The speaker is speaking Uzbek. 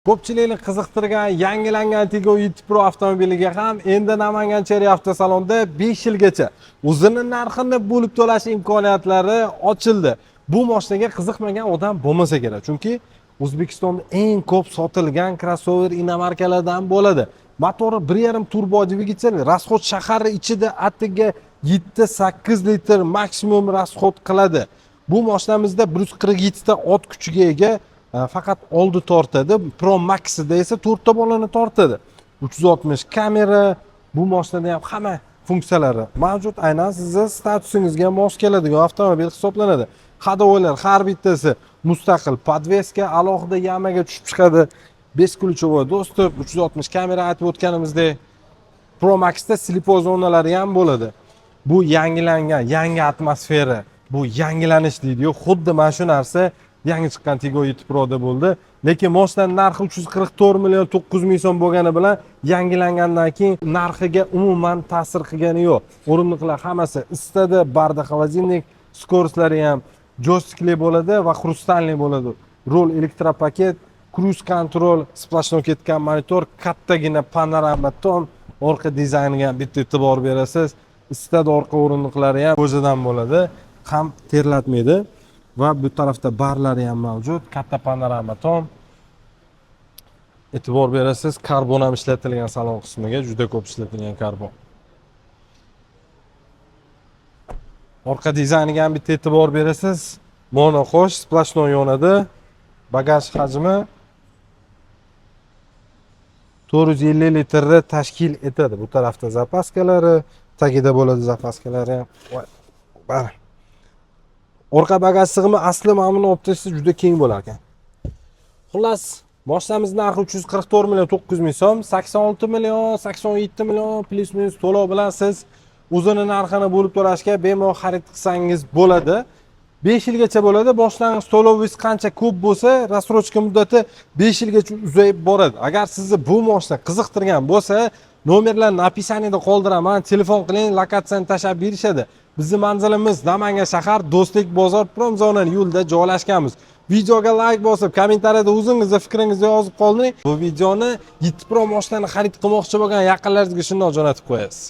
Ko'pchilikni qiziqtirgan yangilangan Tiggo 7 Pro avtomobiliga ham endi Namangan Chery avtosalonida 5 yilgacha o'zini narxini bo'lib to'lash imkoniyatlari ochildi. Bu mashinaga qiziqmagan odam bo'lmasa kerak, chunki O'zbekistonda eng ko'p sotilgan crossover inomarkalardan bo'ladi. Motori 1.5 turbo dvigatel, расход shahar ichida atiga 7-8 litr maksimum расход qiladi. Bu mashinamizda 147 ta ot kuchiga ega, faqat oldi tortadi. Pro Maxida esa to'rtta bolani tortadi. 360 kamera, bu mashinada ham hamma funksiyalari mavjud. Aynan sizni statusingizga mos keladigan avtomobil hisoblanadi. Ходовойlar har bittasi mustaqil подвеска, alohida яма ga tushib chiqadi. Бесключевой доступ, 360 kamera aytib o'tganimizdek, Pro Maxda слепой zonalari ham bo'ladi. Bu yangilangan, yangi atmosfera, bu yangilanish deydi-yu, xuddi mana shu narsa yangi chiqqan Tiggo 7 Proda bo'ldi. Lekin moshinani narxi 344 million 900 ming so'm bo'lgani bilan yangilangandan keyin narxiga umuman ta'sir qilgani yo'q. O'rindiqlar hammasi isitadi, barda холодильник, скорость lari ham joystikli bo'ladi va хрустальный bo'ladi. Rul электропакет, круиз-контроль, сплошной ketgan monitor, kattagina panorama tom, orqa dizayniga ham bitta e'tibor berasiz. Isitadi, orqa o'rindiqlari ham кожа dan bo'ladi, ham terlatmaydi va bu tarafda barlari ham mavjud, katta panorama tom. E'tibor berasiz, karbon ham ishlatilgan salon qismiga, juda ko'p ishlatilgan karbon. Orqa dizayniga ham bitta e'tibor berasiz. Monoqo'sh, сплошной yonadi. Bagaj hajmi 450 litrni tashkil etadi. Bu tarafda запаска lari, tagida bo'ladi запаска lari ham. Voy, bari. Orqa bagaj sig'imi asli mana buni olib tashlasa juda keng bo'lar ekan. Xullas, mashinamiz narxi 344 million 900 ming so'm, 86 million, 87 million плюс-минус to'lov bilan siz o'zini narxini bo'lib to'lashga bemalol xarid qilsangiz bo'ladi. 5 yilgacha bo'ladi. Boshlang'ich to'lovingiz qancha ko'p bo'lsa, рассрочка muddati 5 yilgacha uzayib boradi. Agar sizni bu mashina qiziqtirgan bo'lsa, nomerlarni описание da qoldiraman. Telefon qiling, lokatsiyani tashlab berishadi. Bizni manzilimiz Namangan shahar, Do'stlik bozor promzonani yo'lida joylashganmiz. Videoga layk bosib, kommentariyada o'zingizni fikringizni yozib qoldiring. Bu videoni 7 Pro mashinani xarid qilmoqchi bo'lgan yaqinlaringizga shundoq jo'natib qo'yasiz.